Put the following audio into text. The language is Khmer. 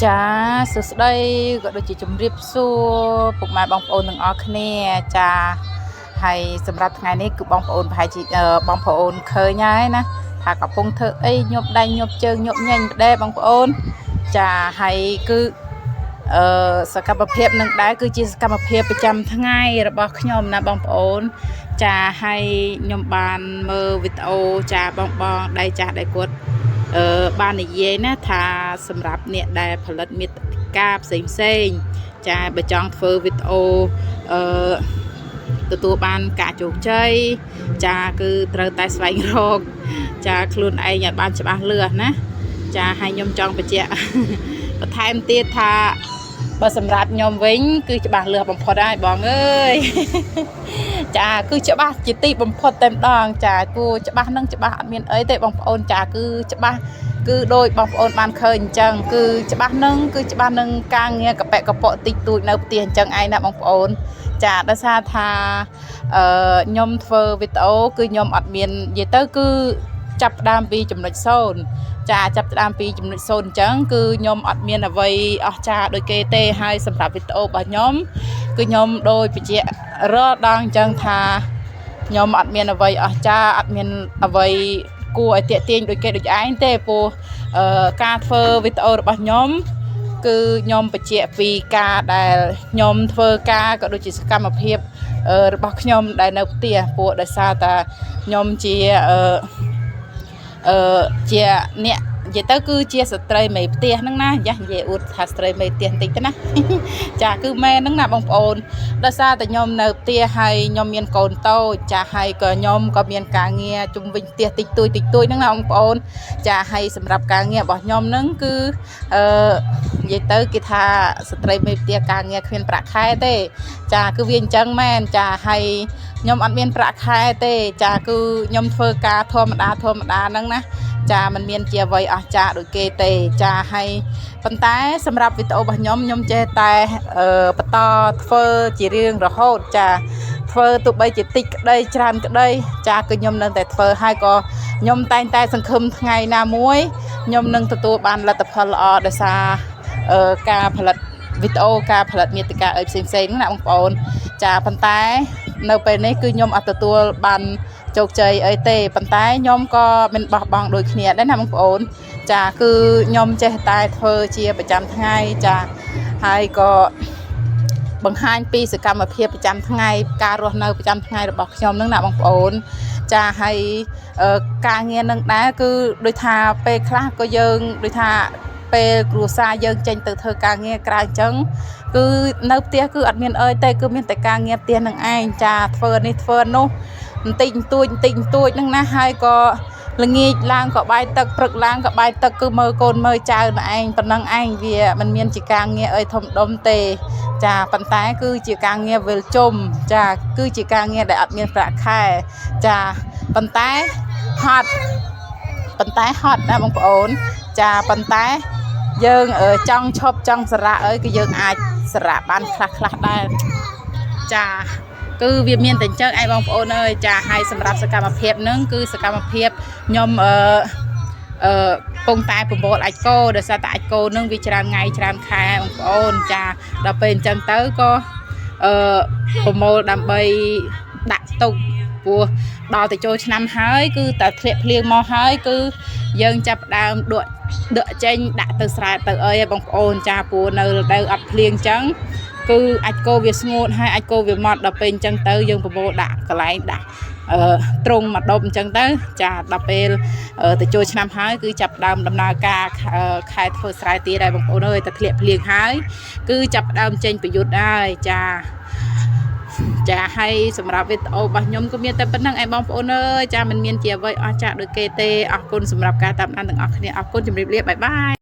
ចាសួស្តីក៏ដូចជាជម្រាបសួរពុកម៉ែបងប្អូនទាំងអស់គ្នាចាហើយសម្រាប់ថ្ងៃនេះគឺបងប្អូនប្រហែលជាបងប្អូនឃើញហើយណាថាកំពុងធ្វើអីញាប់ដៃញាប់ជើងញាប់ញ៉ាញ់ម្ដេបងប្អូនចាហើយគឺអឺសកម្មភាពនឹងដែរគឺជាសកម្មភាពប្រចាំថ្ងៃរបស់ខ្ញុំណាបងប្អូន ចាហើយខ្ញុំបានមើលវីដេអូចាបងបងដៃចាស់ដែលគាត់ បាននិយាយណាថាសម្រាប់អ្នកដែលផលិតមាតិកាផ្សេងផ្សេងៗចាបើចង់ធ្វើវីដេអូអឺទទួលបានការជោគជ័យចាគឺត្រូវតែស្វែងរក ចាខ្លួនឯងឲ្យបានច្បាស់លាស់ណាចាហើយខ្ញុំចង់បញ្ជាក់ បន្ថែមទៀតថាបើសម្រាប់ខ្ញុំវិញ គឺច្បាស់លាស់បំផុតហើយបងអើយ ចាគឺច្បាស់ជាទីបំផុតតែម្ដង ចាគួរច្បាស់នឹងច្បាស់អត់មានអីទេបងប្អូនចាគឺច្បាស់គឺដោយបងប្អូនបានឃើញអញ្ចឹងគឺច្បាស់នឹងគឺច្បាស់នឹងការងារកប៉ិកពកតិចតួចនៅផ្ទះអញ្ចឹងឯងណាបងប្អូន ចាដោយសារថាខ្ញុំធ្វើវីដេអូគឺខ្ញុំអត់មាននិយាយទៅគឺចាប់ផ្ដើមពីចំណុច0ចាចាប់ផ្ដើមពីចំណុច0អញ្ចឹងគឺខ្ញុំអត់មានអ្វីអស្ចារ្យដូចគេទេហើយសម្រាប់វីដេអូរបស់ខ្ញុំគឺខ្ញុំដោយបញ្ជាក់រាល់ដងអញ្ចឹងថាខ្ញុំអត់មានអ្វីអស្ចារ្យអត់មានអ្វីគួរឲ្យទាក់ទាញដូចគេដូចឯងទេព្រោះការធ្វើវីដេអូរបស់ខ្ញុំ គឺខ្ញុំបញ្ជាក់ពីការដែលខ្ញុំធ្វើការក៏ដូចជាសកម្មភាពរបស់ខ្ញុំដែលនៅផ្ទះព្រោះដោយសារតាខ្ញុំជាអឺអឺជាអ្នកនិយាយទៅគឺជាស្ត្រីមេផ្ទះហ្នឹងណាយ៉ានិយាយអួតថាស្ត្រីមេផ្ទះបន្តិចទៅណា ចាគឺមែនហ្នឹងណាបងប្អូនដោយសារតែខ្ញុំនៅផ្ទះហើយខ្ញុំមានកូនតូចចាហើយក៏ខ្ញុំក៏មានការងារជុំវិញផ្ទះតិចតួចតិចតួចហ្នឹងណាបងប្អូនចាហើយសម្រាប់ការងាររបស់ខ្ញុំហ្នឹងគឺអឺនិយាយទៅគេថាស្ត្រីមេផ្ទះការងារគ្មានប្រាក់ខែទេ ចាគឺវាអញ្ចឹងមែនចាហើយខ្ញុំអត់មានប្រាក់ខែទេ ចាគឺខ្ញុំធ្វើការធម្មតាធម្មតាហ្នឹងណាចាมันមានជាអ្វីអស្ចារ្យដូចគេទេចាហើយប៉ុន្តែសម្រាប់វីដេអូរបស់ខ្ញុំខ្ញុំចេះតែបន្តធ្វើជារៀងរហូតចាធ្វើទោះបីជាតិចក្តីច្រើនក្តីចាគឺខ្ញុំនៅតែធ្វើហើយក៏ខ្ញុំតែងតែសង្ឃឹមថ្ងៃណាមួយខ្ញុំនឹងទទួលបានលទ្ធផលល្អដោយសារការផលិតវីដេអូការផលិតមាតិកាអីផ្សេងៗហ្នឹងណាបងប្អូនចាប៉ុន្តែនៅពេលនេះគឺខ្ញុំអត់ទទួលបានជោគជ័យអីទេប៉ុន្តែខ្ញុំក៏មិនបោះបង់ដូចគ្នាដែរណាបងប្អូន ចាគឺខ្ញុំចេះតែធ្វើជាប្រចាំថ្ងៃចាហើយក៏បង្ហាញពីសកម្មភាពប្រចាំថ្ងៃការរស់នៅប្រចាំថ្ងៃរបស់ខ្ញុំនឹងណាបងប្អូន ចាហើយការងារនឹងដែរគឺដូចថាពេលខ្លះក៏យើងដូចថាពេលគ្រួសារយើងចេញទៅធ្វើការងារក្រៅអញ្ចឹងគឺនៅផ្ទះគឺអត់មានអីទេគឺមានតែការងារផ្ទះនឹងឯងចាធ្វើនេះធ្វើនោះបន្តិចបន្តួចបន្តិចបន្តួចហ្នឹងណាហើយក៏ល្ងាចឡើងក៏បាយទឹកព្រឹកឡើងក៏បាយទឹកគឺមើលកូនមើលចៅណឯងប៉ុណ្ណឹងឯងវាមិនមានជាការងារអីធំដុំទេ ចាប៉ុន្តែគឺជាការងារវិលជុំចាគឺជាការងារដែលអត់មានប្រាក់ខែចាប៉ុន្តែហត់ប៉ុន្តែហត់ណាបងប្អូន ចាប៉ុន្តែយើងចង់ឈប់ចង់សម្រាកអីគឺយើងអាចសម្រាកបានខ្លះខ្លះដែរចាគឺវាមានតែអញ្ចឹងឯងបងប្អូនអើយចាហើយសម្រាប់សកម្មភាពហ្នឹងគឺសកម្មភាពខ្ញុំអឺពងតែប្រមូលអាចគោដោយសារតែអាចគោនឹងវាច្រើនថ្ងៃច្រើនខែបងប្អូនចាដល់ពេលអញ្ចឹងទៅក៏អឺប្រមូលដើម្បីដាក់ទុកព្រោះដល់ទៅចូលឆ្នាំហើយគឺតែធ្លាក់ភ្លៀងមកហើយគឺយើងចាប់ផ្ដើមដក់ដកចេញដាក់ទៅស្រែទៅអីឲ្យបងប្អូនចាព្រោះនៅរដូវអត់ភ្លៀងអញ្ចឹងគឺអាចគោវាស្ងួតហើយអាចគោវាម៉ត់ដល់ពេលអញ្ចឹងទៅយើងប្រមូលដាក់កន្លែងដាក់ត្រង់មកដប់អញ្ចឹងទៅចាដល់ពេលទៅចូលឆ្នាំហើយគឺចាប់ផ្ដើមដំណើរការខែធ្វើស្រែទៀតហើយបងប្អូនអើយតែធ្លាក់ភ្លៀងហើយគឺចាប់ផ្ដើមចេញប្រយុទ្ធហើយចាចាហើយសម្រាប់វីដេអូរបស់ខ្ញុំក៏មានតែប៉ុណ្្នឹងឯងបងប្អូនអើយចាមិនមានជាអ្វីអស្ចារ្យដូចគេទេអរគុណសម្រាប់ការតាមដានទាំងអស់គ្នាអរគុណជម្រាបលាbye bye.